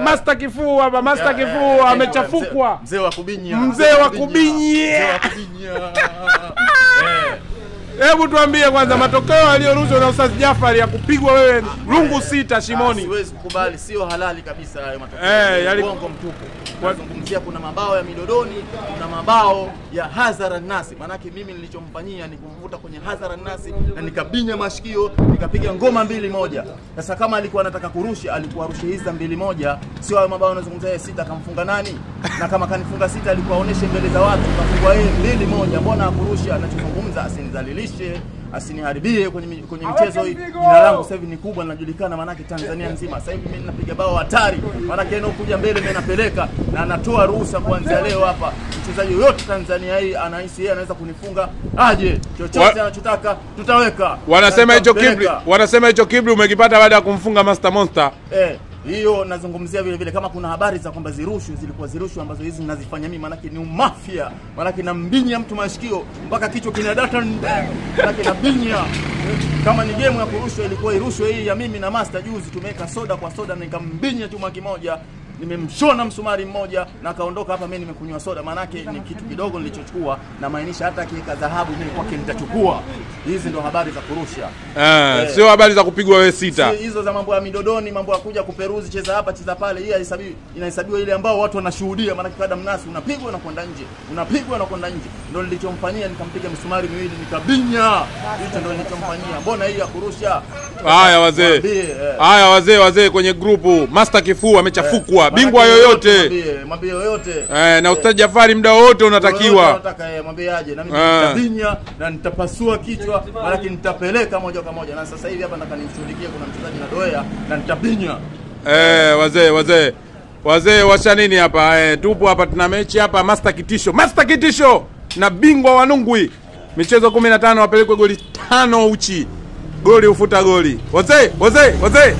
Master Kifuu hapa, Master Kifuu amechafukwa. Mzee wa kubinya. Mzee wa kubinya. Hebu tuambie kwanza matokeo aliyorushwa na Ustaz Jafari ya kupigwa wewe rungu 6 shimoni. Siwezi kukubali, sio halali kabisa hayo matokeo. Uongo mtupu. Nazungumzia kuna mabao ya midodoni, kuna mabao ya hadhara nasi. Manake mimi nilichomfanyia ni kumvuta kwenye hadhara nasi na nikabinya mashikio, nikapiga ngoma 2-1. Sasa kama alikuwa anataka kurusha, alikuwa arushe hizi 2-1, sio hayo mabao anazungumzia yeye 6 akamfunga nani? Na kama kanifunga 6 alikuwa aoneshe mbele za watu kafungwa yeye 2-1. Mbona akurusha? Anachozungumza asinidhalilishe, asiniharibie kwenye michezo hii. Jina langu sasa hivi ni kubwa, linajulikana manake Tanzania nzima. Sasa hivi mimi ninapiga bao hatari. Manake yeye kuja mbele mimi napeleka na anatoa ruhusa kuanzia leo hapa. Mchezaji yoyote Tanzania hii anahisi yeye anaweza kunifunga, aje chochote anachotaka tutaweka. Wanasema hicho kibri, wanasema hicho kibri umekipata baada ya kumfunga Master Monster. Hiyo nazungumzia vile vile kama kuna habari za kwamba zirushwe, zilikuwa zirushwe ambazo hizi ninazifanya mimi, manake ni umafia. Manake nambinya mtu mashikio mpaka kichwa kinadata, manake nabinya. Kama ni game ya kurushwa ilikuwa irushwe hii ya mimi na Master juzi, tumeweka soda kwa soda na nikambinya chuma kimoja, nimemshona msumari mmoja na kaondoka hapa, mimi nimekunywa soda. Manake ni kitu kidogo nilichochukua, na maanisha hata akiweka dhahabu mimi kwake nitachukua. Hizi ndo habari za kurusha. Sio habari za kupigwa wewe 6. Hizo za mambo ya midodoni, mambo ya kuja kuperuzi, cheza hapa cheza pale, hii haihesabiwi. Inahesabiwa ile ambao watu wanashuhudia. Maana kada mnasi unapigwa na kwenda nje, unapigwa na kwenda nje. Ndio nilichomfanyia, nikampiga misumari miwili nikabinya. Hicho ndio nilichomfanyia. Mbona hii ya kurusha? Haya wazee. Haya wazee kwenye grupu Master Kifuu amechafukwa. Bingwa yoyote. Mwambie yoyote. Na Ustaz Jafari muda wote unatakiwa. Unataka mwambie aje na mimi nitabinya na nitapasua kichwa, maana nitapeleka moja kwa moja. Na sasa hivi hapa nataka nimshughulikie, kuna mchezaji na doea na nitabinya. Wazee. Wazee washa nini hapa? Tupo hapa tuna mechi hapa Master Kitisho. Master Kitisho na bingwa wa Nungwi. Michezo 15 wapelekwe goli 5 uchi. Goli ufuta goli. Wazee.